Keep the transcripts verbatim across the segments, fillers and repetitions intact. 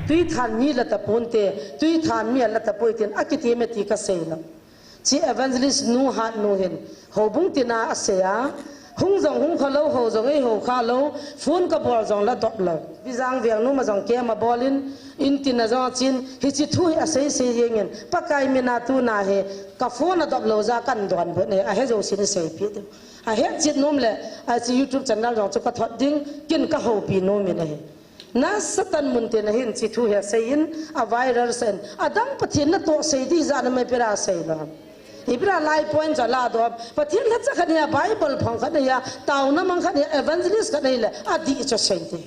Tuithan mi la taponte, tuithan mi a la tapoi tin akiti me ti kasei lou. Chi evangelist nu Hatnu hin, houbung tina asei a, hung jong hung kha lou, hou jong eihou kha lou, phone kabol jong la dop lou. Bijang Vengnu ma jong keima bol in, in tina jong achin, hichi thu hi asei sei jeng in, Pakai mina tuna hi, ka phone adop lou jeh a kan donbut e, ahe jousen seipeh diu. Ahet chet nom le, achi YouTube channel jong chu kathot ding, ken kahoupi nom in ahi. Nasatah in mun tina hin chi thu hi asei in, a viral sen, adang Pathen natoh sei ding jeh a na me pera sei lou. Ipi ra lai point ja la dop, Pathen lhacha khat nia, Bible phong khat nia, taona mang khat nia, evangelist khat nia le, adih cha sei te.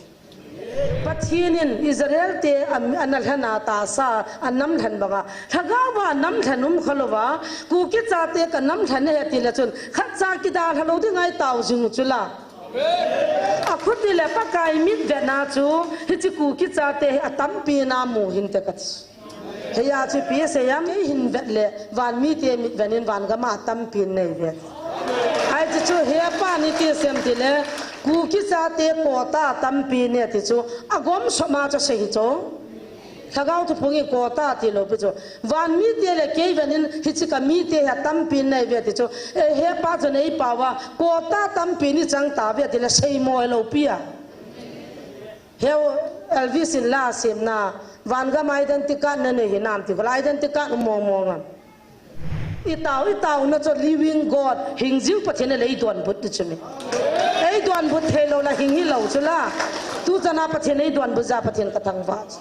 Pathen in Israel te a, ana lhen a tahsa, anam lhen banga, lhagao va anam lhen um kha louva, Kuki chate ka nam lhen ahi ti le chun, khat cha kidalha lou ding ahi tao jing u chu la. Akhuti le Pakai mitvet na chu, hichi Kuki chate hi atampi na mu hinte kati. Hiya chu ipi asei em, kei hin vet le, van mite mitvet in van gam a atampi nei ve. Ahi chu chu hepa ni ti sem ti le, Kuki chate quota atampi nei ti chu, agom soma chu sei hi chu. Lhagao thuphung in quota ti lou pi chu. Van mite le kei vet in hichi ka mite hi atampi nei ve ti chu. E hepa chu nei pao va, quota tampi ni chang ta ve ti le seimo lou pi a. Heu Elvis in la sem na, van gam identity card na nei hinam ti, identity card mong mong am. I tao, i tao na chu living God, hing jing Pathen in eidonbut ti chu mi. Eidonbut thei lou la hing hi lou chu la. Tu chana Pathen eidonbut jeh a Pathen ka thangvah chu.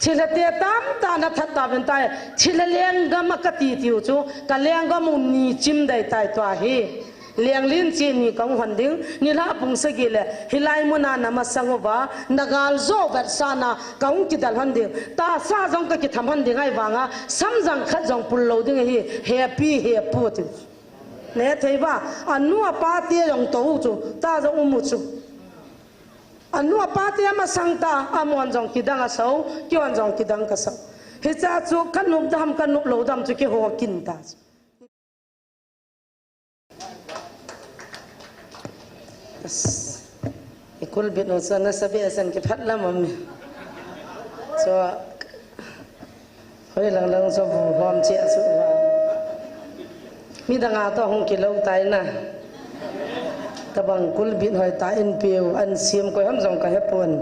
Thilha te tamtah na that ta ven tai. Thilha lenggam a kati tiu chu. Ka lenggam u ni chim dai tai tua hi. Lenglin chi ni kahung hon ding, nilhah pung sagi le, hilai muna na masang uva, na gal jo vetsahna, kahung kidal hon ding, tahsa jong kakitham hon ding ahi vanga, samjang khat jong pul lou ding ahi, hepi hepu ti. Nehthei va, anu apa te jong tou chu, ta jong um u chu. Anu apa te amasang ta, amon jong kidang asao, kihon jong kidang kasao. Hicha chu, kanop dam, kanop lou dam chu, kiho kin ta chu. I kulbit u chu nasa behseh in kiphat lam um. Chu hoi lang lang chu bu hom che chu va. Midang a toh hung kilou tai na. Tabang kulbit hoi ta in piu, an sim koi ham jong kahe pon.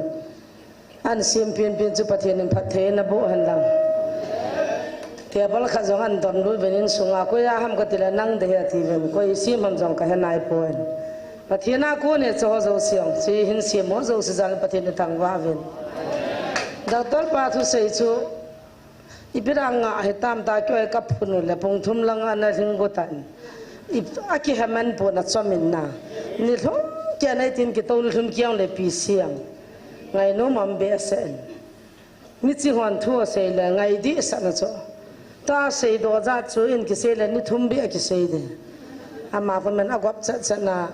An sim pin pin chu Pathen in phatthei naboh hen lang. Table khat jong an donlut uvin insunga, koi a ham kati le nang ding ahi ati uvin, koi sim ham jong kahe nai poi. Pathen a kon e chu ho jouse jong, chu hin sim ho jouse jal Pathen in thangvah uvin. Doctor pa thusei chu, ipi dang a hitam ta kei kaphun u le pung thum lang ana lhing got tan. I, akiheman pon achom in na. Ni lhum kei nei tin kitou ni lhum kei ang le ipi siam. Ngainom um behseh in. Miching hon thu asei le ngai dehset na chu. Tua seidoh jat chu in kisei le ni thum beh kisei ding. Ama kon man agop chet chet na.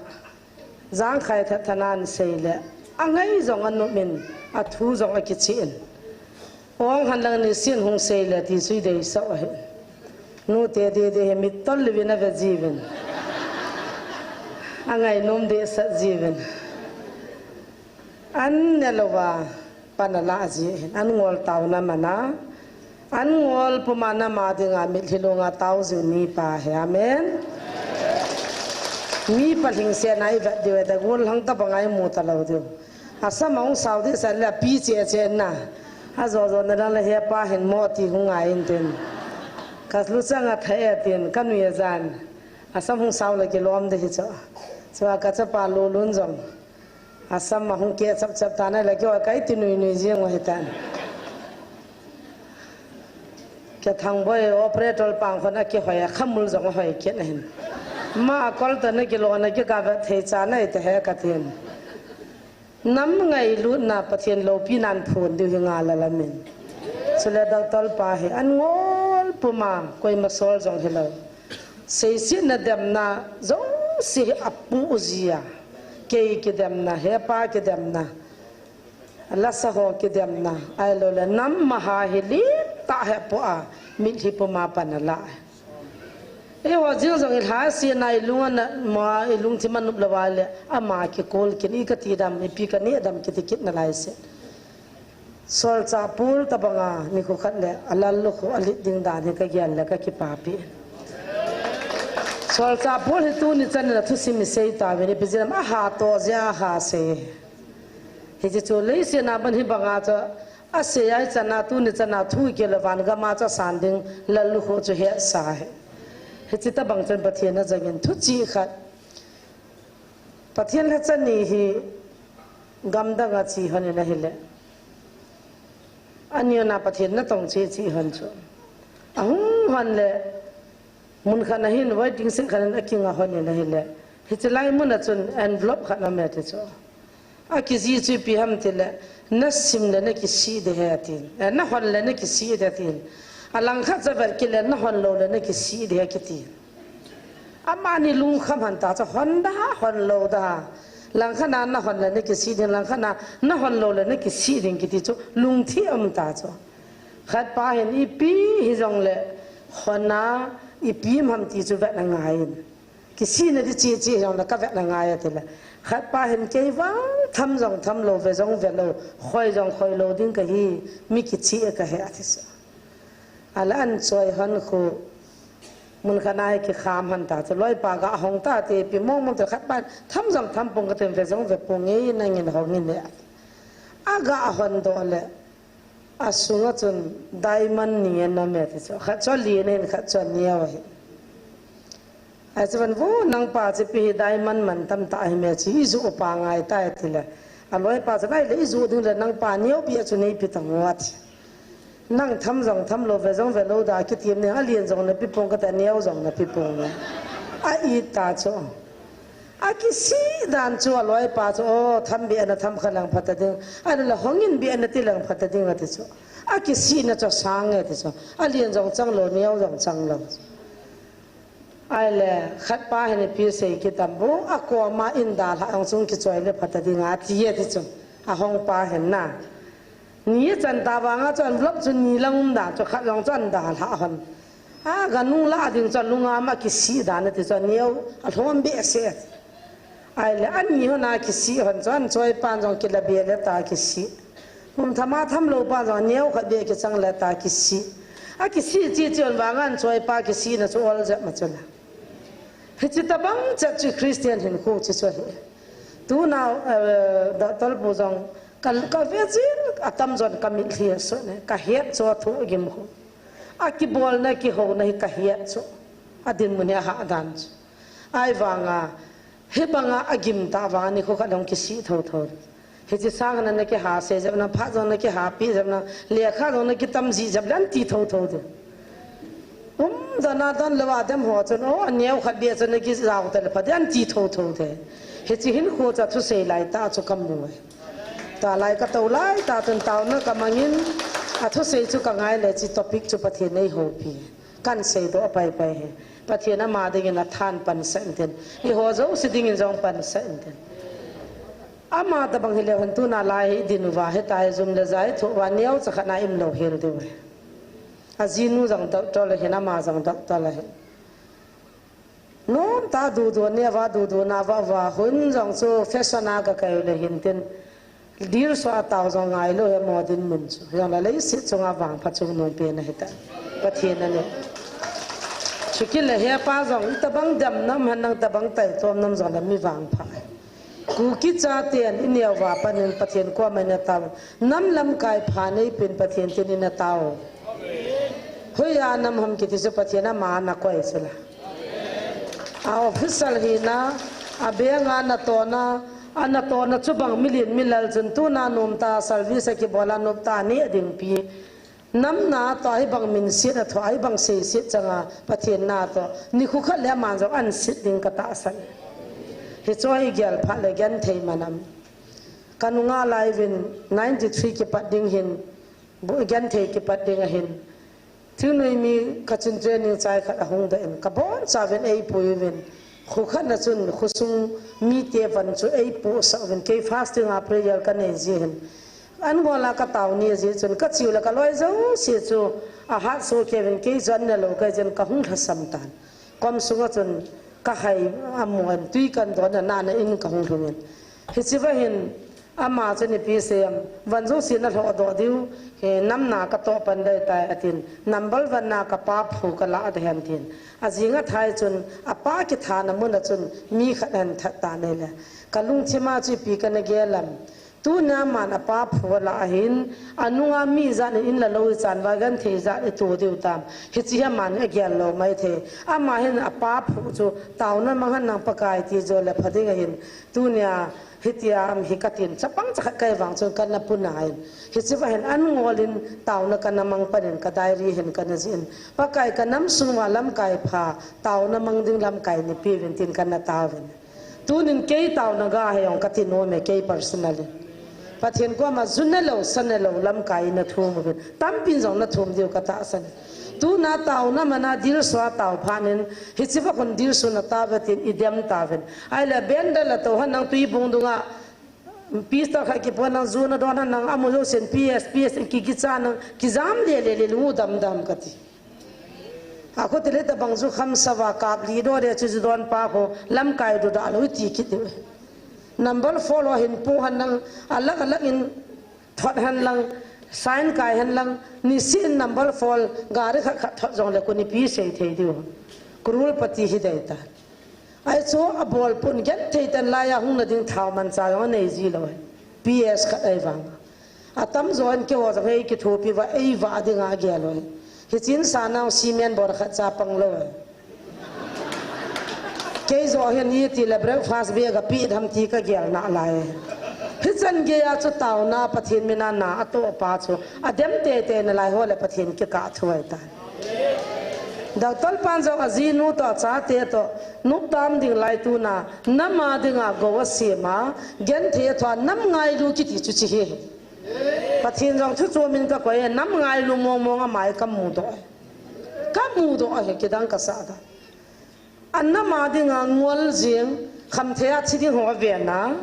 Jangkhai that than an sei le. Angai jong anop in, athu jong akichih in. Ong han lang nisin hung sei le ti chu i deisah u ahi. Nute dede hi mittol louvin ave jiuvin. Angainom dehset jiuvin. An ne louva, pan ala ji hin. An ngol taona mana. An ngol puma nama dinga mitlhi lunga tao jiu mipa hi. Amen. Mipa lhingsetna i vet diu ahi, golhang tabang a i mu talou diu. Asam ahung sao dehset le api che che na. Ajo jo na lang le hepa hin mo ti hung ngai in tin. Ka luchang a thai e tin, ka nui a jan. Asam hung sao le kilom ding hi chu. Chua ka chapa Lolun jong. Asam ahung ke chap chap tan ahile keiho kaiti nui nui jing u ahitan. Ka Thangboi operator pang khun akihoi a, khamul jong ahoi kit ahin. Ma a kol ta na kilona kikah vet thei cha nai te he katin. Nam ngailutna Pathen loupina phon diu hi ngal a lamin. Chule doctor pa hi an ngol puma koima sol jong hilou. Seisetna demna jouse hi apoh jia. Kei kidemna, hepa kidemna. Lasa ho kidemna. Ahilou le nam maha hi lim tah hepoh a. Mitlhi puma pan ala. Eiho jing jong i lhasetna i lung ana ma i lungthim anop lou a le ama kikol kin i kati dam, ipi kaneh dam kiti kit nalai se. Solchah Paul tabanga nikho khat le alal lukhu alet ding dan hi kagel le kakipapi. Solchah Paul hi tuni chan in athusim isei tauvin, ipi jeh ham ahatoh jeh a ahasei. Hiche chu leiset a ban hibanga chu asei a, hichan a tuni chan a thu kile van gam a chu asan ding lal lukhu chu hesa ahi. Hiche tabang chan Pathen ajangin thuchih khat. Pathen lhacha ni hi gamdang a che hon in ahile, ani hon a Pathen natong che che hon chu. Ahung hon le, mun khat a hin waiting shed khat in akinga hon in ahile, hiche lai mun a chun envelope khat aum e ti chu. Akijih chu ipi ham tile, nasim le nakisih ding ahi atin. Eh, nahon le nakisih ding atin. Alangkhat chu avet kit le, nahon lou le nakisih ding ahi akitin. Amani lungkham hon ta chu, hon da, hon lou da. Langkhat a nahon le nakisih ding, langkhat a nahon lou le nakisih ding kiti chu lungthim aum ta chu. Khatpa hin ipi hijongle hon a ipi ham ti chu vet angai in. Kisihna ding cheche hijongle kavet angai atile. Khatpa hin kei vang tham jong tham lou, ve jong ve lou, khoi jong khoi lou ding kahi, mi kicheh kahi ati chu. Ahile ahin choi hon khu, mun khat a hi kikham hon ta chu, loipa ga hong ta te, ipi mong mong te, khatpa hin tham jong tham pong katin, ve jong ve ponge, nangin hong in e. Aga hon doh le, asunga chun diamond ni ana um e ti chu. Khat chu alen ahin, khat chu aneo ahi. Ahi chu van vo, nangpa chu ipi hi diamond mantam tah hi me chu, ijoh pa ngai tai tile. Aloipa chun ahile ijoh ding le nangpa neo beh chu neipe tan o ati. Nang tham jong tham lou, ve jong ve lou da kitim ne, alen jong nape pong kate, aneo jong nape pong ne. A-it ta chu. Akisih dan chu aloipa chu, o, tham beh na tham kha leng pha ta ding. Ahile hong in beh nati leng pha ta ding ati chu. Akisihna chu asang e ti chu. Alen jong chang lou, neo jong chang lou. Ahile khatpa hin ipi sei kit ham, bu, akoma in dalha jong chung kichoi le pha ta ding ati e ti chu. Ahong pa hin na. Ni achan ta vanga chu envelope chu ni lang um dan chu, khat jong chu ahin dalha hon. Aga nung lah ding chu alunga ma kisih dan ati chu, aneo alhom behseh. Ahile ani hon a kisih hon chu, ahin choi pan jong kila be le ta kisih. Kum tham a tham lou pa jong aneo khat beh kichang le ta kisih. Akisih cheche hon vanga ahin choi pa kisihna chu ol jep ma chu la. Hiche tabang chet chu Christian hinkho chu chu ahi. Tuna, eh, Doctor pu jong ka, kave jing, atam jon kamitlhi asot ne, kahet chu athu agim khu. Akibolna, kihouna hi kahet chu. Adinmun hi ahah dan chu. Ahivanga, hibanga agim tah vanga nikho khat hung kisih thotho. Hiche sang na nakiha sei jep na, phat jong nakiha pi jep na, lekha jong nakitam ji jep le ahin ti thotho de. Um, dana dan lou a dem ho chun, o, aneo khat beh chun nakijao ta le pha de, ahin ti thotho de. Hiche hinkho chu athusei lai tah chu kamu e. Talai katou lai tah chun taona kamangin, athusei chu kangai le hiche topic chu Pathen in eihoupi. Kahin seidoh a pai pai hi. Pathen ama dingin athan pansah intin. Eiho jouse dingin jong pansah intin. Ama tabang hileu hen tuna lai hi idin uva, hitia hi jum le ja ithoh uva, neocha khat na ium lou hel diu ahi. Ajinu jong doctor ahin, ama jong doctor ahin. Nomtah a dudu, neo a dudu, nao a va, hun jong chu fashion a gakai u le hintin. Dilso a tao jong ngailou hi amo dinmun chu. Hijongle leiset chunga vangpha chu nungpen ahitai. Pathen in. Chukit le hepa jong, itabang damna um hen lang, itabang taitomna um jongle mi vangpha ahi. Kuki chaten ineo uva panin Pathen koma ina tao. Nam lamkai pha neipen Pathen tin ina tao. Hoiya nam ham kiti chu Pathen ama ana koi chu la. A official hina, a bank a natona, a natona chubang milen milal chun tuna nomtah a service akibol a nomtah a neh dingpi. Nam na toh hibang minset a thoh, hibang seiset changa Pathen na toh nikho khat le aman jong ahin set ding katahsan. Hichu hi gel phat le genthei man am. Kanunga lai uvin ninety-three kipat ding hin, bu-, genthei kipat ding ahin. Thingnoimi Kachin training chai khat ahung doh in, kabonchauvin eipui uvin. Kho khat na chun, khosung mite von chu eipohsah uvin. Kei fasting a prayer kanei jeh hin. An ngol a katao ni jeh chun, kache u le kaloi jouse chu ahatsoh kei uvin, kei chu an nelou kei jeh in kahung lhasam tan. Kom sunga chun kahai amun, tui kan don a nana in kahung lhungin. Hiche va hin, Ama chun ipi asei em, van jong sin alhoh doh diu, he, nam na katoh pan dei tai atin, number one na kapa phu kalah ding ahi atin. Ajing athai chun, apa kithana mun a chun, mi khat ahin that tan ahile. Kalungthim a chu ipi kana gel em. Tuna aman apa phu alah ahin, anunga mi ijat in la lou ichan uva genthei ijat ito diu tam. Hiche hi aman agel lou maithei. Ama hin apa phu chu, taona mang hen lang Pakai ti jo le pha ding ahin. Tunia, hitia, um, hi katin, chapang chakhat kahi vang chun kana puna in. Hiche va hin an ngol in, taona kana mang pan in, ka diary hin kana jih in. Pakai ka nam sung uva lamkai pha, taona mang ding lamkai neipe uvin tin kana tao uvin. Tunin kei taona ga hi jong kati nom e, kei personal in. Pathen koma ju nelou, sa nelou, lamkai in nathum uvin. Tampin jong nathum diu katahsan e. Tuna taona mana dilsu a tao phat in, hiche va khun dilsu na tao ve tin idem tauvin. Ahile benda la to hen lang tui bung dunga, pistol khat kipon lang ju nadon hen lang, amu jousen P S, P S ki, kicha lang, kijam le le le lu dam dam kati. Akhuti le tabang ju kham sava kap li do le chu ju don pa kho, lamkai du da lou iti kit diu. Number four lo hin pu hen lang, alang alang in thot hen lang, sign kai hen lang, nisin number four gari khat khat thot jong le kuni pi sei thei diu. Crorepati hi dei ta. Ahi chu abol pun genthei ten laiya hung na ding thao mancha jong anei ji lou e. P S khat ahi vang. Atam jo in keiho jong hi kithopi uva, eivah dinga agel lou e. Hichun sa nau cement bora khat cha pang lou e. Kei jo hin iti le breakfast bag api tham ti kagel nalai e. Hichan geiya chu taona Pathen mina na atoh pa chu. Adem tei tei nalai ho le Pathen kikah thu ahi tai. Doctor pan jong ajinu toh, achate toh, nop tam ding lai tuna, nam a dinga gou asem a, genthei a thoh a, nam ngailu kiti chu hiche hi. Pathen jong thu chu min kakoi e, nam ngailu mong mong amai kamu doh e. Kamu doh e, kidang kasah da. Anam a dinga ngol jing, khamthei a thi ding ho aven a.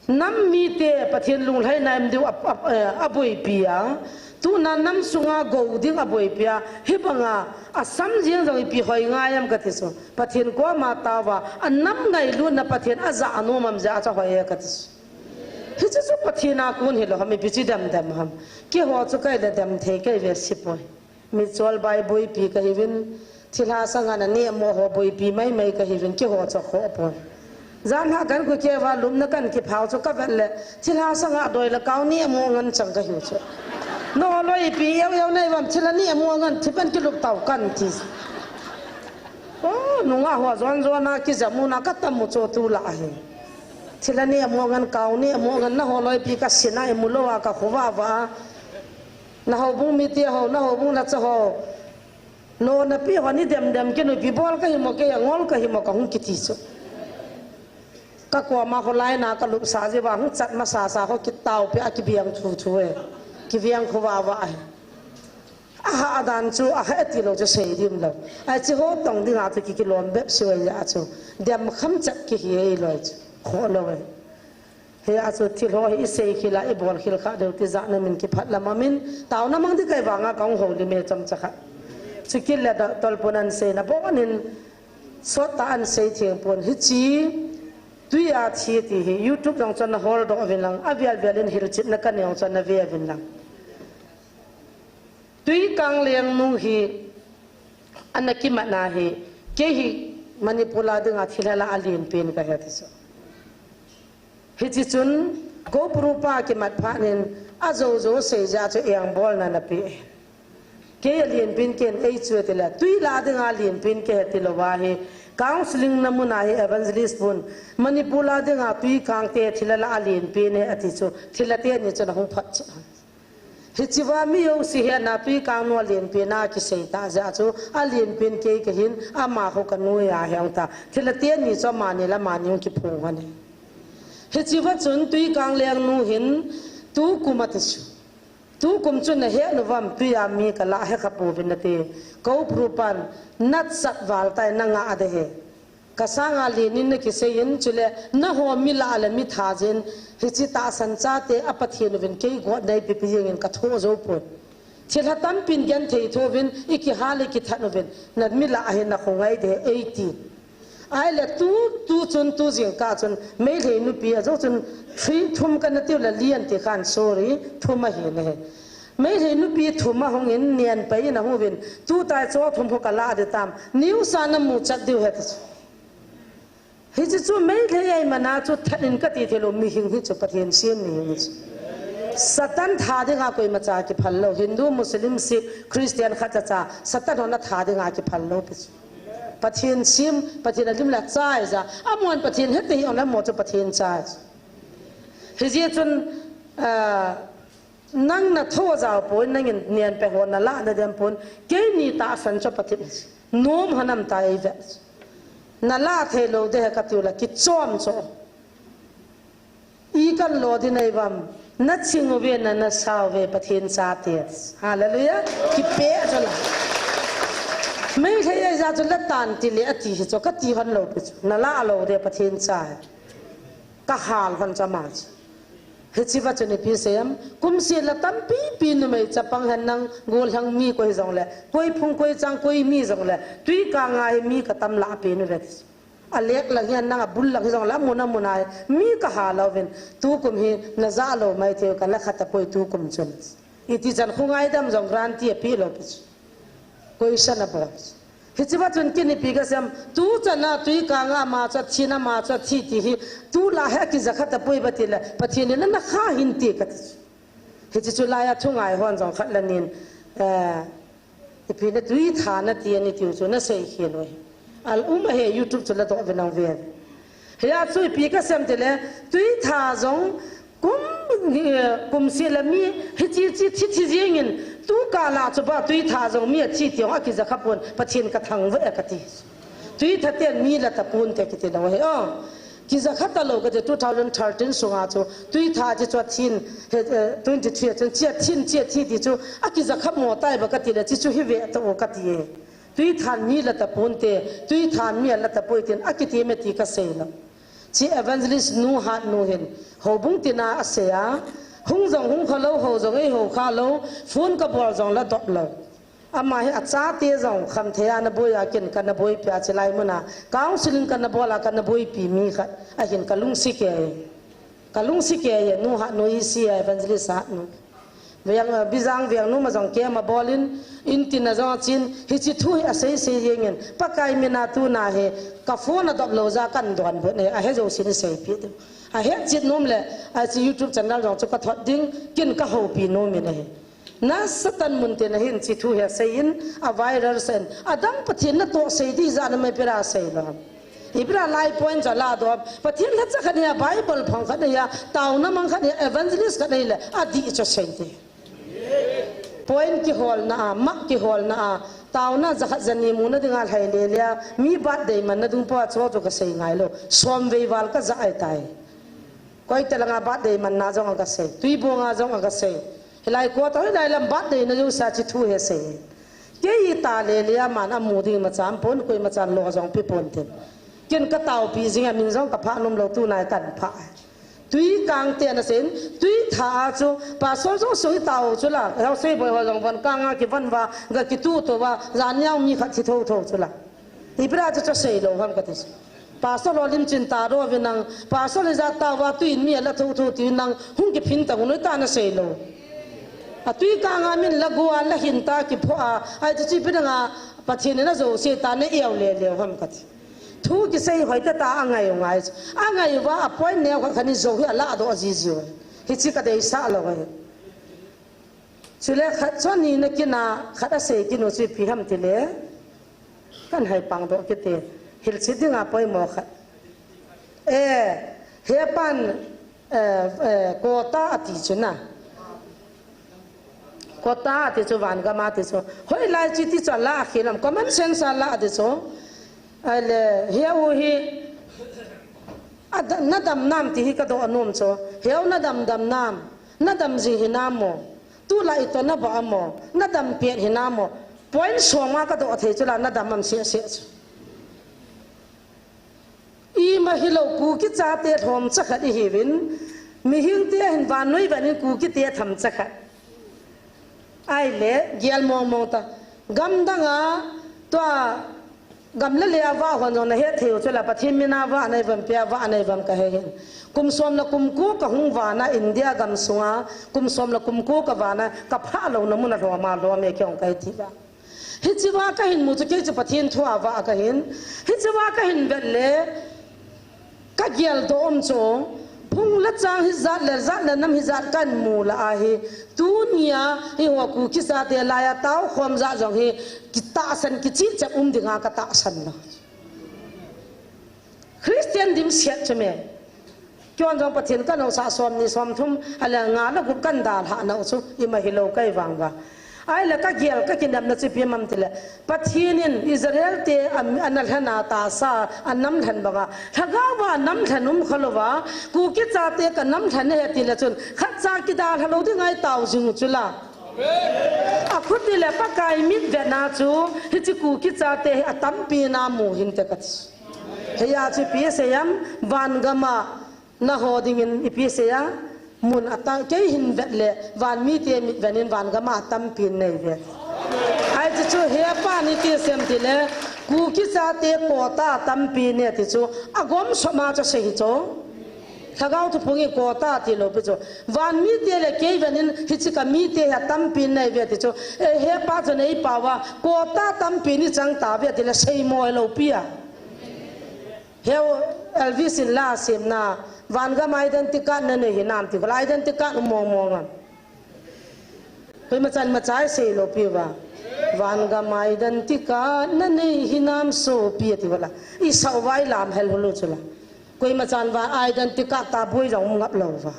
Nam mite Pathen lunglhaina im diu a, a, eh, aboipi a. Tuna nam sunga gou ding aboipi a. Hibanga asam jing jong ipi hoi ngai am kati chu. Pathen koma taova, anam ngailutna Pathen aja anom am jeh a chu hoi e kati chu. Hiche chu Pathen a kon hilou ham, ipi chu dem dem ham. Keiho chu kahi le dem thei kahi ve sipoi. Michol bai boipi kahiuvin, thilha sanga naneh mo ho boipi mai mai kahiuvin, keiho chu khoh poi. Janhi kan khu keiva lupna kan kiphau chu kavet le, thilha sanga doi le kau neh mo ngen chang kahiu chu. Nangho loi ipi eu eu naiuvam, thilha neh mo ngen, thi pen kilup tau kan ti. Oh, nungah ho jon jon a kijam u na katam u chu tulai hi. Thilha neh mo ngen, kau neh mo ngen, nangho loi ipi kasin a imu lou a kakhovah vah a. Na houbung mite ho, na houbung nacha ho. Nona pi ho ni dem dem kinu, ipi bol kahi mo, kei angol kahi mo, kahung kiti chu. Kakoma kholai na kalupsa jeh uva hung chat masa sa ho kitao pi a kibeng thu thu e. Kibeng khovah vah e. Aha dan chu, aha ati lou chu sei dim lou. Ahi chu ho tong dinga chu ki kilom bep sui a chu. Dem kham chat kihi e loi chu. Khoh lou e. Hia chu thil ho hi isei khel a, ibol khel kha deu ti jat na min kiphat lam a min, taona mang ding kahi vanga kahung houlim e chomcha khat. Chukit le doctor pun ahin seina bon in, sot tah a ahin sei theng pon. Hiche, tui a thi ti hi, YouTube jong chun nahol doh uvin lang, avel vel in hilchetna kanei jong chun nave uvin lang. Tui kang leng nu hi, ana kimat na hi, kei hi Manipur a dinga thilha lah a alen pen kahi ti chu. Hiche chun, Gopru pa kimat phat in, ajou jou sei jeh a chu engbolna nape. Kei alen pen kei in ei chu ti le, tui lah a dinga alen pen kahi ti lou va hi, counseling na mun a hi evangelist pun, Manipur a dinga tui kang te thilha lah a alen pen e ati chu, thilha teni chun ahung phat chu. Hiche va mi jouse hi ana tui kang nu alen pen a kisei tah jeh a chu alen pen kei kahin ama khu kanu a hi ong ta. Thilha teni chu amani le amani hung kiphong hon e. Hiche va chun tui kang leng nu hin tukum ati chu. Tukum chun nahet uvam tui a mi kalah he kha pouvin nati. Gopru pan nachat val tai nanga ade he. Kasanga alen in nakisei in, chule naho mi lah le mi tha jin, hiche tahsan chate a Pathen uvin kei got neipe pe jeng in kathoh jou pon. Thilha tampin genthei thouvin, ikihal ikithat uvin, na mi lah a hin nakhongai de eighteen. Ahile tu, tu chun, tu jingkah chun, Meitei nupi a jo chun, three thum kana tiu le lian ti khan, sorry, thum ahi ne. Meitei nupi thum ahung in, nian pai in ahung uvin, tu tai cho thum ho kala di tam, news a namu chat diu he ti chu. Hichi chu Meitei ahi mana chu that in kati thei lou, mihing hi chu Pathen sem mihing hi chu. Satan tha dinga koima cha kiphal lou, Hindu, Muslim, Sikh, Christian khat cha cha, Satan hon atha dinga kiphal lou pi chu. Pathen sem, Pathen alim le achai ja. Amon Pathen hete hi ong le mo chu Pathen chai. Hijeh chun, ah, nang na tho jao poi, nangin nian pe ho na la na dem pon, keini tahsan chu Pathen nom hanam ta ei ve. Na la thei lou de he ka tiu la, kichom cho. I kan lo di nei vam, na ching uve na, na sa uve Pathen chate. Hallelujah. Kipe cho la. Meitei ahi ja chu la tan ti le ati hi cho, kati hon lou pi cho. Na la lou de Pathen cha. Ka hal hon cha ma cho. Hichi va chu ni pi sem, kum seh la tampi pi numei chapang hen nang gollhang mi koi jong le, koi phung koi chang koi mi jong le, tui kanga hi mi ka tam la pi nu ve. A lek lang hian nang a bul lang hi jong la mun a mun a hi mi ka ha lo vin. Tu kum hi na ja lo mai thei ka la khat a poi tu kum chun. I ti chan khu ngaidam jong guarantee a pi lo pi chu. Koi san a bol. Hichi va chun kini pi ka sem. Tu chan a tui kanga ma cha thi na ma cha thi ti hi. Tu la he ki ja khat a poi ba ti la. Pathen in na kha hin ti ka ti. Hichi chu lai a thu ngai hon jong khat la nin. Eh, Ipi na tui tha na ti ani tiu chu na sei khel u hi. Al um a he YouTube chu la doh ve nang ve. Hia chu ipi ka sem ti le, tui tha jong kum, eh, kum seh la mi hi chi chi thi thi jing in tu ka la chu ba tui tha jong mi a thi ti jong a ki ja kha pon Pathen ka thangvah e ka ti. Tui tha ten mi la ta pon te ki ti lo he o. Ki ja kha ta lo ka ti two thousand thirteen sunga chu tui tha chi chu a thin he, eh, twenty three chun chi a thin chi a thi ti chu a ki ja kha mo tai ba ka ti le chi chu hi ve ta o ka ti e. Tui than mi la ta pon te, tui than mi a la ta poi tin a ki ti me ti ka sei lo. Chi evangelist nu hat nu hin houbung tina a sei a, hung jong hung kha lo, ho jong ei ho kha lo, phone ka bol jong la dop lo. Ama hi a chate jong khamthei a na boi a kin ka na boi pia chi lai mun a. Counseling ka na bol a ka na boi pi mi khat. A hin ka lungsi ke. Ka lungsi ke ye nu hat nu i si a evangelist hat nu. Veng, eh, Bijang veng nu ma jong ke ma bol in, in tin a jong a chin, hichi thu hi a sei sei jeng in. Pakai min a tu na he, ka phone a dop lo ja kan don bu ne, a he jo sin sei pi tu. A he chit num le, a chi YouTube channel jong chu ka thot ding, kin ka ho pi num in a he. Na Satan mun te na hin chi thu hi a sei in, a viral sen. A dang Pathen na to sei di ja na mai pera sei lo. Ibra lai point cha la do. Pathen la cha khat nia Bible phang khat nia, tauna mang khat nia, evangelist khat nia le, a di cha sei di. Point ki hol na a, mak ki hol na a, tauna ja khat ja ni mu na dinga lhai le le a, mi birthday man na dung po a cho cho ka sei ngai lo. Som vei val ka ja ai tai. Koi te langa birthday man na jong a ka sei. Tui bo nga jong a ka sei. Hilai ko ta, hilai lam birthday na jong sa chi thu he sei. Kei ta le le a man a mu ding ma cham pon, koi ma chan lo jong pi pon tin. Kin ka tau pi jing a min jong ka pha num lo tu nai kan pha. Tui kang te na sen, tui tha a chu, pastor jong sui tau chu la, hau sei boi ho jong von kang a ki von va, ga ki tu to va, jan yau mi khat thi tho tho chu la. Ibra chu cha sei lo ham ka ti. Pastor lo lim chin ta ro ve nang, pastor le ja ta va tu in mi a la tho tho ti nang, hung ki phin ta ngun ta na sei lo. A tui kang a min la gu a la hin ta ki pho a, ai chu chi pi nang a, Pathen na jo se ta na iau le le ham ka ti. Thu ki sei hoi ta ta a ngai ngai. A ngai va a point neo kha khani jo hi a la do ji ji. Hi chi ka dei sa lo ngai. Chule khat chon ni na kina khat a sei kinu chu pi ham ti le. Kan hai pang do kiti. Hil chi dinga poimo khat. Eh, he pan, eh, eh, kota ati chu na. Kota ati chu van gam ati chu. Hoi lai chi ti chu la khilam common sense la ati chu. Ai le, he u hi, a da-, na dam nam ti hi ka do anom chu. He u na dam dam nam. Na dam ji hi nam mo. Tu la i to na ba mo. Na dam pet hi nam mo. Point soma ka do thei chu la na dam am se se chu. Ima hilou Kuki chate lhom chakhat ihiuvin, mihingte hin vannoi vanin Kukite tham chakhat. Ahile, gel mong mong ta. Gamdanga, tua, Gam le lei a vah hon jong nahet thei u chu la, Pathen min a vah nai uvam, ipi a vah nai uvam kahe hih in. Kum som le kum ko kahung vah na India gam sunga, kum som le kum ko kavah na, kaphah louna mun a lhom a lhom e kei jong kahi ti uva. Hiche va kahin mu chu kei chu Pathen thu a vah kahin. Hiche va kahin vet le, kageldoh um chu, phung le chang hijat le jat le nam hijat kahin mu lah ahi. Tunia, eiho Kuki chate laiya taokhom jat jong hi, kitahsan kichihchep um dinga katahsan lou. Christian dimset chu me. Kei jong Pathen kahin sah som ni som thum, ahile nga le gup kahin dalhah nau chu, ima hilou kahi vang uva. Ahile kagel kakinepna chu ipi ham tile, Pathen in Israel te a, ana lhen a tahsa, anam lhen banga, lhagao va nam lhen um khalou va, Kuki chate kanam lhen ahi tile chun, khatcha kidalha lou ding ahi tao jing u chu la. Akhuti le Pakai mitvetna chu, hiche Kuki chate hi atampi na mu hinte kati. Hiya chu ipi asei ham, van gam a naho dingin ipi asei a, mun ata, kei hin vet le, van mite mitvet in van gam a atampi in nei uve. Ahi chu chu hepa in iti asei ham tile, Kuki chate quota atampi nei ti chu, agom soma chu asei hi chu. Lhagao thuphung in quota tilou pi chu. Van mite le kei vet in hiche kamite hi atampi in nei uve ti chu. E hepa chun eipao va, quota tampi in ichang tauve tile seimo hilou pi a. Heu Elvis in la asemna, van gam identity card nanei hinam ti, kola identity card um mong mong am. Koima chan machai seilou pi uva. Van gam identity card nanei hinam sopi ati kola. Isah uva ilam hel hulu chula. Koima chan va identity card taboi jong um ngap lou uva.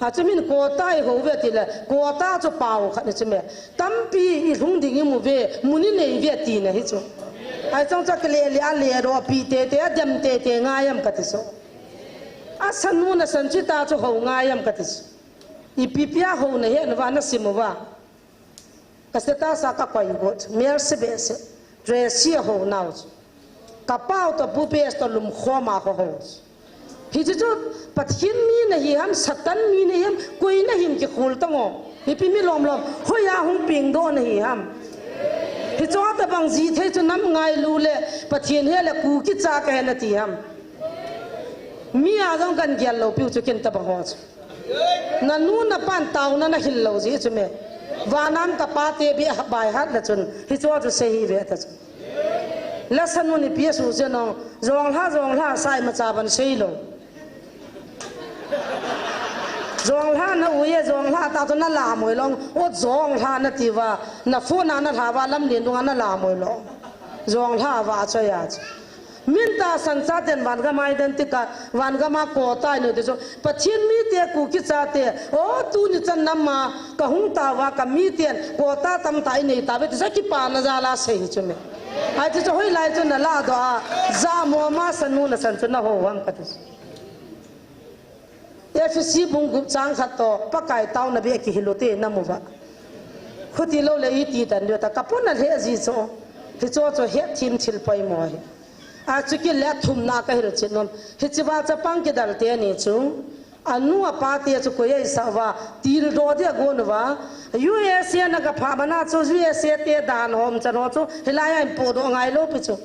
Achu min quota ihou uve tile, quota chu pao khat ni chu me. Tampi ilhung ding imu uve, mun inei uve tina hi chu. Ahi chang chu akile le, ale ro, api tete, adem tete ngai am kati chu. Asanu nasan chu ita chu hou ngai am kati chu. Ipi ipi a hou nahet uva nasim uva. Ka status a kakoi got, mel se behseh, Tracy ahou nau chu. Kapao toh Pu P S toh lumkhom a kahou chu. Hichu chu Pathen mi nahi ham, Satan mi nahi ham, koi nahin kikhol tang o. Ipi mi lom lom, hoiya hung pengdoh nahi ham. Hichu tabang jih thei chu nam ngailu le, Pathen hi le Kuki cha kahi nati ham. Mi a jong kahin gel lou piu chu ken tabang ho chu. Nanu napan taona nahil lou jeh chu me. Vanam kapate bia baihat le chun. Hichu chu sei hi ve ta chu. Lasanun ipi asuh jeh nong. Jonglha, jonglha, sa imacha ban seilou. Jonglha na uye, jonglha ta chu nalamoi lou. O jonglha nati uva. Na phone a nalha uva, lamlen dunga nalamoi lou. Jonglha uva achoiya chu. Min tahsan chaten van gam a identity card, van gam a quota inei ti chu. Pathen mite Kuki chate, o tuni chan nam a kahung tao uva kamiten quota tamtah inei tauve ti chu akipana jal a sei hi chu me. Ahi ti chu hoilai chu naladoh a, jamo ma sanu nasan chu nahou ham kati chu. Ephesi bung gup chang khat toh, Pakai taona beh kihil u te namu uva. Khuti lou le iti dan diu ta, kapona lheh ji chu. Hichu chu hetthem thil poimo ahi. Achu kile athumna kahil chet nom. Hiche va chapang kidal teni chu. Anu apa te chu koi eisah uva, tildoh dia agon uva. U S A na kaphah mana chu, U S A te dan hom chan ho chu, hilai a in podoh ngailou pi chu.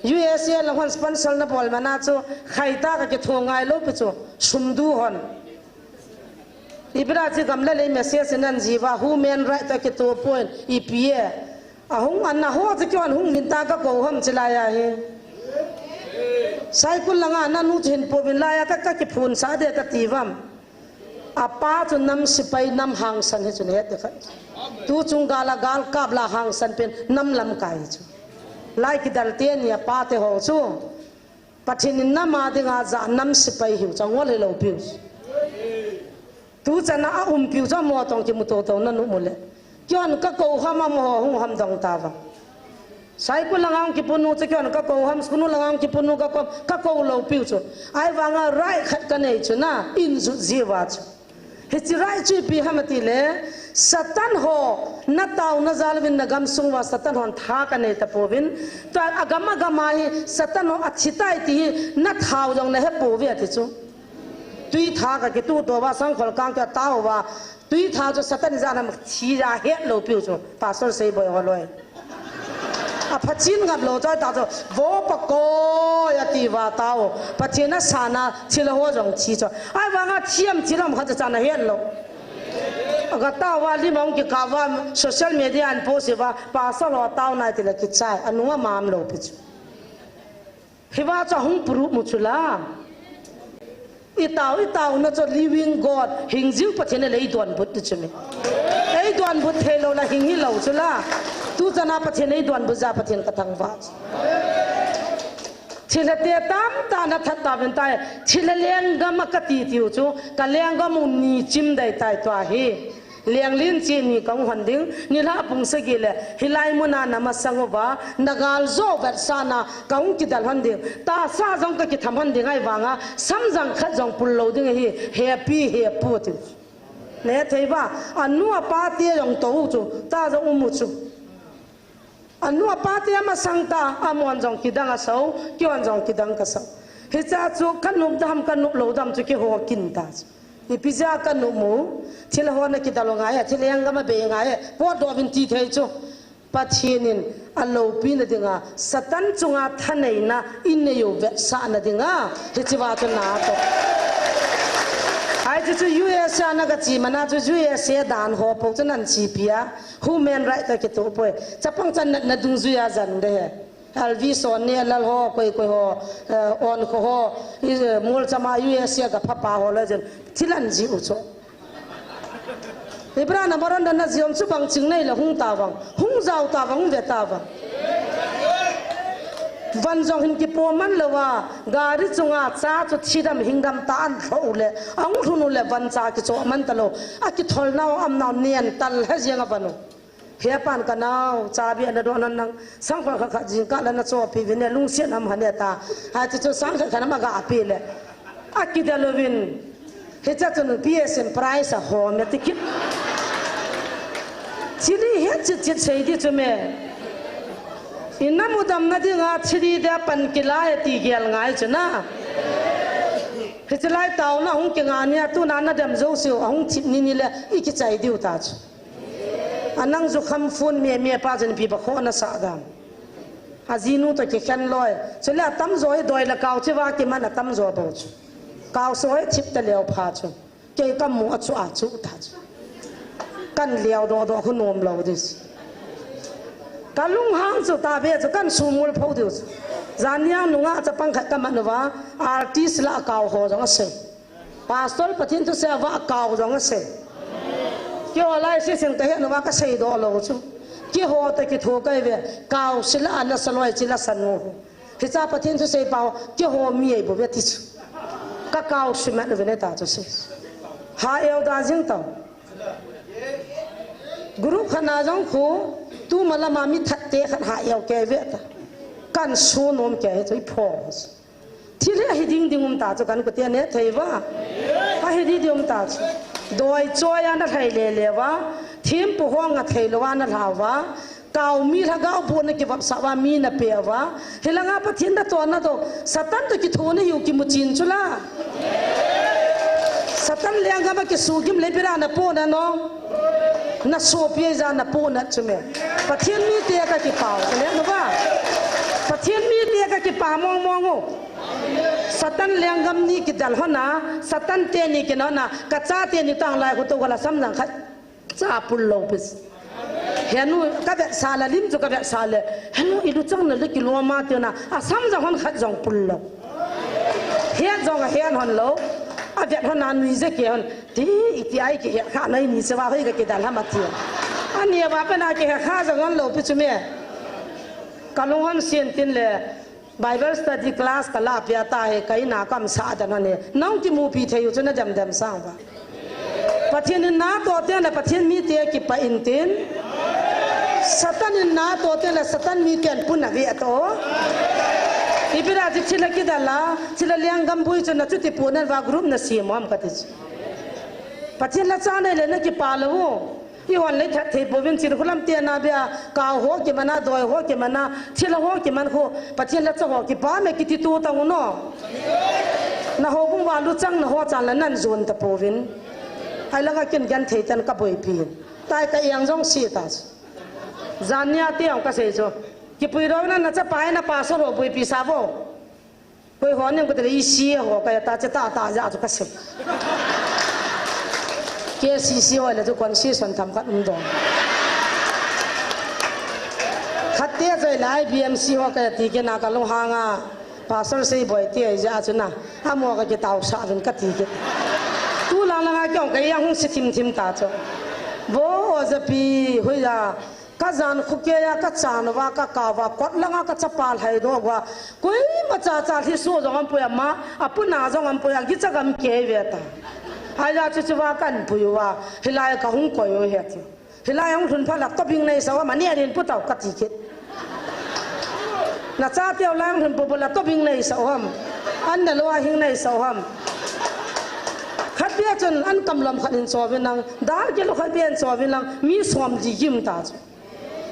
U S A lang hon sponsor nabol mana chu, khaita kakitho ngailou pi chu, sum du hon. Ipi dia chu gam le lei message nan ji uva, human right toh kitoh pon, ipi e. Ahung ana ho chu kihon hung min ta kakou ham chilai ahi. Saikul langa nanu chu hin pouvin laiya ka, kakiphun sah de kati uvam. Apa chu nam sipai nam hangsan hi chu nahet de kha. Tu chung gal a galkap la hangsan pen nam lamkai chu. Lai kidal teni apa te ho chu. Pathen in nam a dinga jah nam sipai hiu chu angol hilou piu. Tu chan a aum piu chu amo tong kimu toto nanu mu le. Kihon kakou ham amaho hung ham dong tauva. Saikul langa hung kipunu chu kihon kakou ham, school langa hung kipunu kakou, kakou lou piu chu. Ahivanga right khat kanei chu na, in jut ji uva chu. Hiche right chu ipi ham ati le, Satan ho, nataona jal uvin nagam sung uva Satan hon tha kanei tapouvin, tua agam agam a hi Satan ho athi tai ti hi nathau jong nahe pouve ati chu. Tui tha kakituh to uva, sangkhol kang katao uva, tui tha chu Satan ijat ham thi ja het lou piu chu, Pastor Seiboi holoi. Apha chin ngap lou choi ta chu, vo pakoi ati va tao. Pathen asana thil ho jong thi chu. Ahivanga thiam thil ham khat chu chan ahet lou. Aga tao va lim ahung kikah va social media a post va pastor ho tao nai tile kichai. Anung amam lou pi chu. Hiva chu ahung proof mu chu la. I tao, i taona chu living God, hing jing Pathen in eidonbut ti chu mi. Eidonbut thei lou la hing hilou chu la. Tu chana Pathen eidonbut jeh a Pathen kathangvah chu. Thilha te tamtah nathat tauvin tai. Thilha lenggam a kati tiu chu. Ka lenggam u ni chim dai tai tua hi. Leng lin chi ni kahung hon ding, nilhah pung sagi le, hilai muna namasang uva, nagal jo vetsahna kahung kidel hon ding, tahsa jong kakitham hon ding ahivanga, samjang khat jong pul lou ding ahi, hepi, hepu ti. Nehethei va, anu apa te jong tou chu, ta jong um u chu. Anu apa te amasang ta, amon jong kidang asao, keihon jong kidang kasao. Hicha chu kanop dam, kanop lou dam chu keiho kin ta chu. Ipi jeh a kanop u, thil ho nakidel u ngai e, thil lenggam a bei ngai e, potdoh uvin ti thei chu. Pathen in aloupina dinga, Satan chunga thaneina inei u vetsahna dinga, hiche va chu natoh. Hiche chu U S A nagache mana chu U S A dan ho po chu nanche pi a, human right a kitoh poi. Chapang chan natna dungjui a jan de he. Elvis ho, Neilal ho, koi koi ho, eh, Onkho ho, i, eh, Molcham a U S A a kapha pa ho le jen, thil anjih u chu. Ibra na baron dan na jiom chu bang ching nei le hung ta vang, hung jao ta vang, hung ve ta vang. Van jong hin kipo man lou a, gari chunga cha chu thidam hingdam ta an lhou le, ahung lhun u le van cha kicho man ta lou, akitholna u amna u nen tal he jeng a van u. He pan ka nao, chabi ana doh nan nang, sang khat khat jingkah le na chopi vin e, lungsiat nam hane ta. Hiche chu sang khat khat nam aga pi le. Akidel uvin. Hiche chun P S M prize a hom e ti kit. Thil hi het chit chit sei di chu me. Ina mudamna dinga thil hi dia pan kila e ti gel ngai chu na. Hiche lai taona hung kinga nia tuna nadem jouse u ahung thip ni ni le i kichai diu ta chu. Anang jukham phone me me pa jen pi ba kho na sa dam. Ajinu toh kikhen loi. Chule atamjo hi doi le kao cheva kiman atamjo bou chu. Kao so hi thip ta leo pha chu. Kei kamu a chu a chu ta chu. Kan leo doh doh khu nom lou dis. Ka lunghang chu ta be chu kan sumul pho diu chu. Jan niang nunga chapang khat kaman uva artist la kao ho jong asei. Pastor Pathen thusei a vah kao jong asei. Keiho lai sising kahet uva kasei doh lou chu. Keiho toh kitho kahi ve. Kao sila ana saloi chila sanu. Hicha Pathen thusei pau keiho mi ei bou ve ti chu. Ka kao simat uve ne ta chu sei. Ha eu da jing tau. Group khat na jong khu tu malama mi that te khat ha eu kei ve ta. Kan su nom kei chu i pho. Thil hi ahi ding ding um ta chu kan kute ne thei va. Ahi ding ding um ta chu. Doi choi a na thei le le va. Thim pu hong a thei lo a na lha va. Kao mi lhagao bu na kivap sa va mi na pe va. Hilanga Pathen da to na to. Satan to kithu na hiu kimu chin chu la. Satan lenggam a kisu gim le bira na po na no. Na sopi ja na po na chu me. Pathen mi te ka kipau. Le no va. Pathen mi te ka kipa mong mong o. Satan lenggam ni kidal hona, Satan teni kinona, ka chate ni tang lai khu to gala samjang khat. Cha pul lou pis. Henu ka vetsah la lim chu ka vetsah le. Henu i luchang na le kiloma tiuna, asamjang hon khat jong pul lou. Hian jong ahian hon lou. Avet hon anui je ke hon. Ti iti ai kihe kha nai ni sewa hoi ka kidal ham ati. Ani va pe na kihe kha jong hon lou pi chu me. Ka lung hon sien tin le. Bible study class ka la pia ta he, ka ina kam sa dan hon he. Nang kimupi thei u chu na dem dem sang va. Pathen in na to te le Pathen mi te kipa in tin. Satan in na to te le Satan mi ten pun na ve to. Ibira ji thila kidala, thila lenggam bui chu na chuti pu nan va group na si mom ka ti chu. Pathen la cha nei le na kipa lou. I hon le that thei pouvin chin khulam te na bia, kao ho kimana, doi ho kimana, thil ho kiman khu, Pathen la cha ho kipa me kiti tu ta u no. Na ho bung va luchang na ho chan la nan jun ta pouvin. Ai langa kin gan thei tan ka boipi. Tai ka yang jong si ta. Jan nia te ang ka sei chu. Kipuidoh na, nachapa hi na pastor ho puipi sa vo. Koi ho ning kutile E C ho kaya ta, che ta ta ja chu kasei. K C C ho le chu concession tham khat um don. Khat te choi lai B M C ho kaya ti ke na kalunghang a. Pastor Seiboi te ja chu na. Amo ka kitao sa vin kati ke. Tu lang lang a kyong kaya hung si thim thim ta chu. Vo o ja pi hui ja. Ka jan khu kei a, ka chan uva, ka kau va, kot langa ka chapa lhai doh uva. Koima cha cha hi su jong ampui ama, apuna jong ampui a, gicha gam kei ve ta. Aja chu chu va kan pui uva, hilai ka hung koi u he ti. Hilai hung lhun pha la tobing nei sa uva, mani adin pu tau ka ti kit. Na cha teu lai hung lhun pu pu la tobing nei sa uva. An na lo a hing nei sa uva. Khat bia chun an kam lam khat in cho vin lang, dar ke lo khat bia in cho vin lang, mi som li gim ta chu.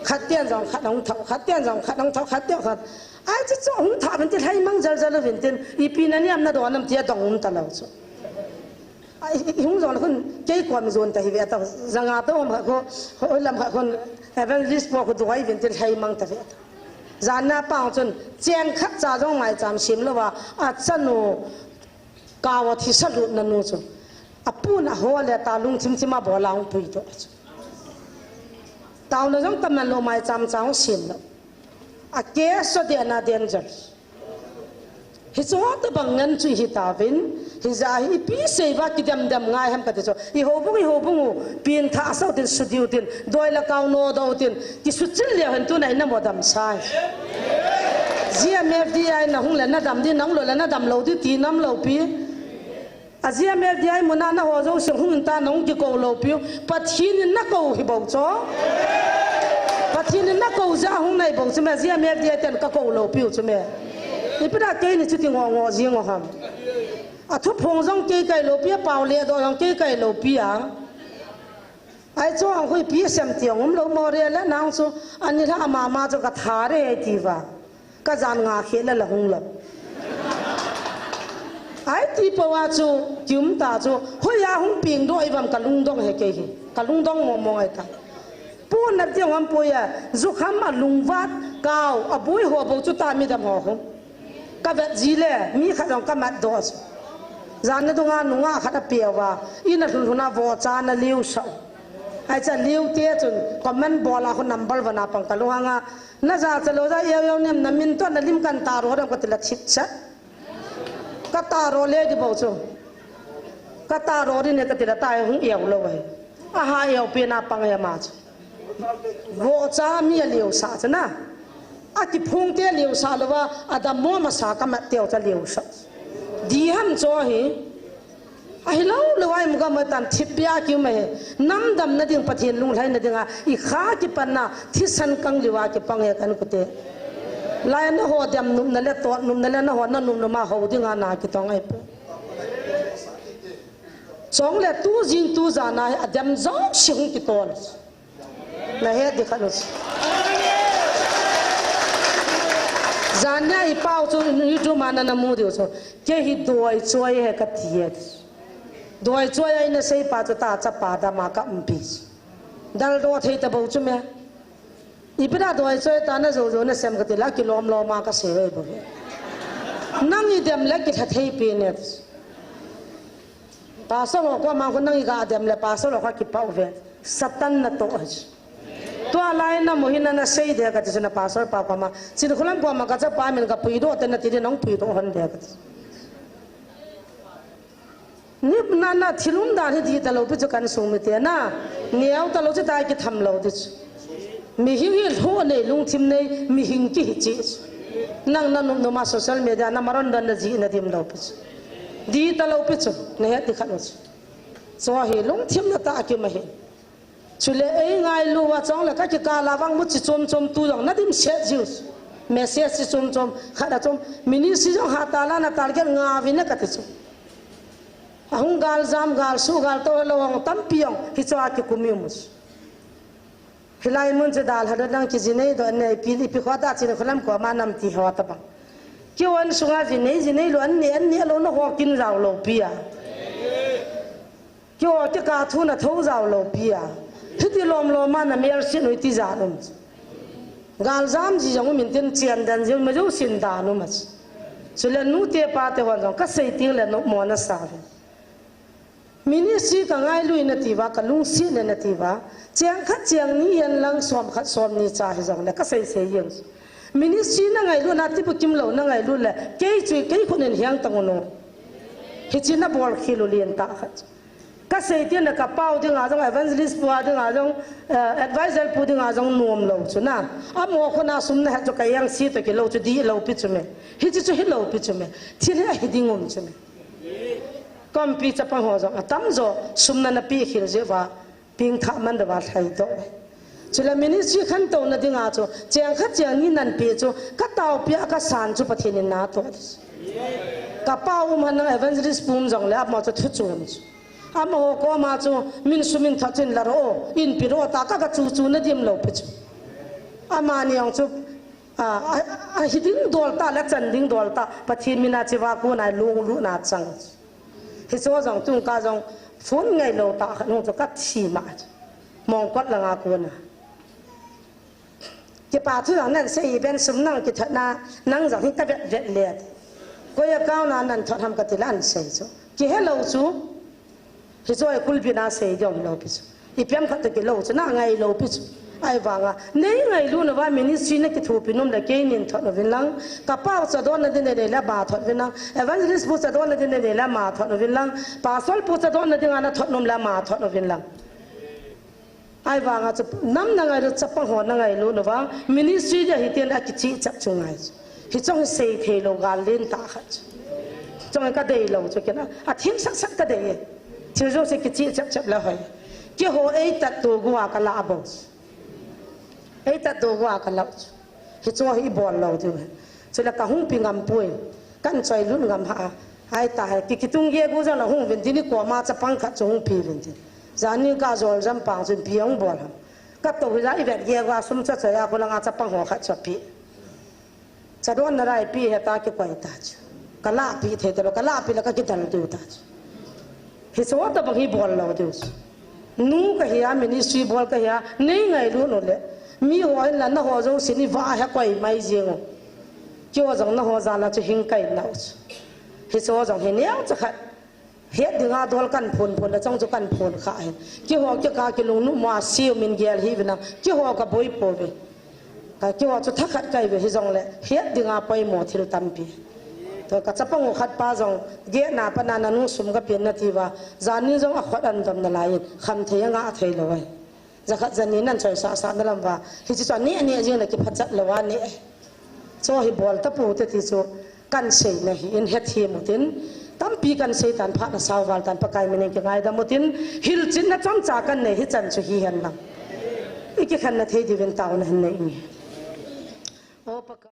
Khat tian jong khat hung thau, khat tian jong khat hung thau, khat tian khat. Ai, chu chu hung thau vin tin, lhai mang jal jal vin tin, ipi na niam na don nam tia dong um ta lo chu. Ai, i, i hung jong khun, kei kom jon ta hi ve ta, janga to ma ko, ho lam kha khun, evangelist po ko duai vin tin, lhai mang ta ve ta. Jan na pang chun, cheng khat cha jong mai cham sim lo va, a chanu, Kawa thisa lut na nu chu. Apun aho le ta lungthim thim a bola hung pui to chu. Tauna jong taman lo mai cham chang sin lo. A ke so de na danger. Hi chu ta bang ngan chu hi ta vin. Hi ja hi pi sei va ki dam dam ngai ham ka ti chu. I ho bung i ho bung u. Pin tha sau tin su diu tin. Doi la kau no do tin. Ki su chil le han tu nai na mo dam sai. G M F D I na hung le na dam di nang lo le na dam lo di ti nam lo pi. A G M F D I muna na ho jo sung hung ta nong ki ko lo piu. Pathin in na ko hi bo cho. Pathin in na ko ja hung nai bo chu me G M F D I ten ka ko lo piu chu me. Ipi da kei ni chu ti ngo ngo ji ngo ham. A thu phong jong kei kai lo pi a pau le do jong kei kai lo pi a. Ai chu ang hui pi sem ti ang um lo mo re le nang chu ani la ama ma chu ka tha re ti va. Ka jan nga khe la la hung lo. Ai ti po a chu, kium ta chu, hoi a hung ping do i vam ka lungdong he ke hi. Ka lungdong mo mo ai ta. Pu na ti ngam po ya, zu kham a lungvat, kau, a bui ho bo chu ta mi dam ho hung. Ka vet ji le, mi khat jong ka mat do chu. Jan na dunga nunga khat a pia va, i na lhun lhun a vo cha na liu sau. Ai cha liu te chun, comment bol a khu number one a pang ka lunghang a, Na ja cha lo ja yau yau nem na min to na lim kan ta ro dam ka ti la thip chat. Ka ta ro le di bo chu. Ka ta ro di ne ka ti la tai hung yau lo ai. A ha yau pe na pang ya ma chu. Vo cha mi a liu sa cha na. A ki phung te liu sa lo va a dam mo ma sa ka mat teu cha liu sa. Di ham cho hi. Ahi lo lo ai mu ka ma tan thip pia ki ma he. Nam dam na ding Pathian lung lhai na ding a. I kha ki pan na thisan kang liwa ki pang he kan kute. Lai na ho dam num na le tot num na le na ho na num num a ho ding a na ki tong ai po. Chong le tu jing tu ja na a dam jong si hung ki tol. Na he di khat nu. Jan nia i pau chu YouTube ma na na mu diu chu. Ke hi doi choi he ka ti he. Doi choi ai na sei pa chu ta cha pa da ma ka um pi. Dal do thei ta bo chu me. I pi da doi choi ta na zo zo na sem ka ti la ki lom lom ma ka sei ve bo. Nang i dem le ki tha thei pi ne. Pastor ho ko ma ko nang i ga dem le pastor ho ki pau ve. Satan na to. Tua lai na mo hin na sei de ka ti chu na pastor pa ko ma. Chin khulam ko ma ka cha pa min ka pui do te na ti de nong pui do hon de ka ti. Nip na na thilum dan hi di ta lo pi chu kan sung mi te na. Niau ta lo chu tai ki tham lo ti chu. Mi hing hi lhu nei lungthim nei mi hing ki hi chi chu. Nang na num num a social media na maron dan na ji na dim lo pi chu. Di ta lo pi chu na he ti khat lo chu. Cho hi lungthim na ta ki ma hi. Chule ei ngailu a chong le ka kikal a vang mu chi chom chom tu jong na dim set jiu. Message chi chom chom, khat a chom, ministry jong ha ta la na target nga vi na ka ti chu. A hung gal jam gal su gal to lo hung tampi jong hi cho a kikum i um chu. Hilai mun chu dal ha do nang ki ji nei do nei pi li pi kho ta chin khulam ko ma nam ti ho ta bang. Ki wan sunga ji nei ji nei lo an ne an ne lo na ho kin jao lo pi a. Kio kika thu na tho jao lo pi a. Hiti lom lom a na mel sin ui ti ja um. Galjam ji jong um intin, chen dan ji um, ma jousen dan um ahi. Chule nute pate hon jong kasei teng le nopmo nasa uve. Ministry ka ngailu in nati uva, ka lungset in nati uva, cheng khat cheng ni hen lang som khat som ni cha hijongle kasei sei jeng. Ministry na ngailu na, tibukim lou na ngailu le, kei chu kei khut in hiang tang un o. Hiche na bol khel u len tah khat. Kasei teng le ka pau dinga jong, evangelist pu a dinga jong, eh, advisor pu dinga jong nom lou chu na. Amaho khut na sum na het chu ka jeng si toh kilou chu dih lou pi chu me. Hiche chu hilou pi chu me. Thil hi ahi ding um chu me. Kampi chapang ho jong atam jo sum na na pe khel jeh uva, pengtha man deuva lhai doh. Chule ministry khantouna dinga chu, cheng khat cheng ni nan pe chu, ka taopi a ka san chu Pathen in na toh. Ka pau um hen lang evangelist pu um jongle, amaho chu thu chom chu. Amaho koma chu, min sum in thot chin la ro, in pi ro ta ka, ka chu chu na dim lou pi chu. Amani jong chu, a, a, ahi ding dol tah le chan ding dol tah, Pathen min a chiva kona lunglut na chang. Hiche jong tung ka jong phone ngailou tah khat hung chu ka thi ma. Mongkot langa kona. Kipa thu jong nan sei ben sum nang kithot na, nang jong hi ka vet vet le. Koi account na nan thot ham kati le an sei chu. Kihe lou chu. Hiche hi kulbin a sei ding um lou pi chu. Ipi ham khat toh kilou chu, na ngai lou pi chu. Ahivanga, nei ngailut uva ministry na kithopi nom le kei nin thot uvin lang. Ka pau chadon na ding nei le ama thot uvin lang. Evangelist pu chadon na ding nei le ama thot uvin lang. Pastor pu chadon na dinga na thot nom le ama thot uvin lang. Ahivanga chu nam na ngailut, chapang ho na ngailut uva, ministry dia hi tin a kichi chap chu ngai chu. Hiche hi sei thei lou gal len tah khat chu. Chong ka dei lou chu kei na. A thim sak sak ka dei e. Thil jouse kichi chap chap la hoi. Keiho ei tat to gua ka la bou. Ei tat to gua ka la chu. Hiche hi bol lou diu. Chule ka hung pi ngam poi. Kan choi lut ngam ha. Ai ta hai. Ki kitung ge gu jong la hung vin tin, i koma chapang khat chu hung pi vin tin. Jani ka jol jam pang chun pi hung bol ham. Ka to hi la i vet ge gua sum cha cha ya ko langa chapang ho khat chu pi. Chadon na rai pi he ta kikoi ta chu. Ka la pi thei ta lou, ka la pi la ka kidal diu ta chu. Hiche tabang hi bol lou diu chu. Nu ka hi a, ministry bol ka hi a, nei ngailut u le. Miho in la naho jouse ni va he koi mai jing u. Keiho jong naho jal a chu hing kai nau chu. Hiche jong hi neo cha khat. Het dinga dol kan phon phon le chong chu kan phon kha hin. Keiho kei ka kilungnu ma siu min gel hi vin a. Keiho ka boi po ve. Ka keiho chu thakhat kai ve hijongle. Het dinga poimo thil tampi. To ka chapang u khat pa jong, ge na pa na nanu sum ka pen nati uva. Jani jong a khut an dom na lai in. Kham thei a nga thei lou ai. Jakhat jani nan choi sa sa na lam uva. Hiche chu ani ani jing le kiphat chat lou ani. Chu hi bol ta pu te ti chu kan sei na hi in het hi mu tin. Tampi kan sei tan pha na sau val tan Pakai min in ki ngai da mu tin. Hil chin na chom cha kan nei hi chan chu hi hen lang. I ki khan na thei di vin tau na hen nei nge. O Pakai.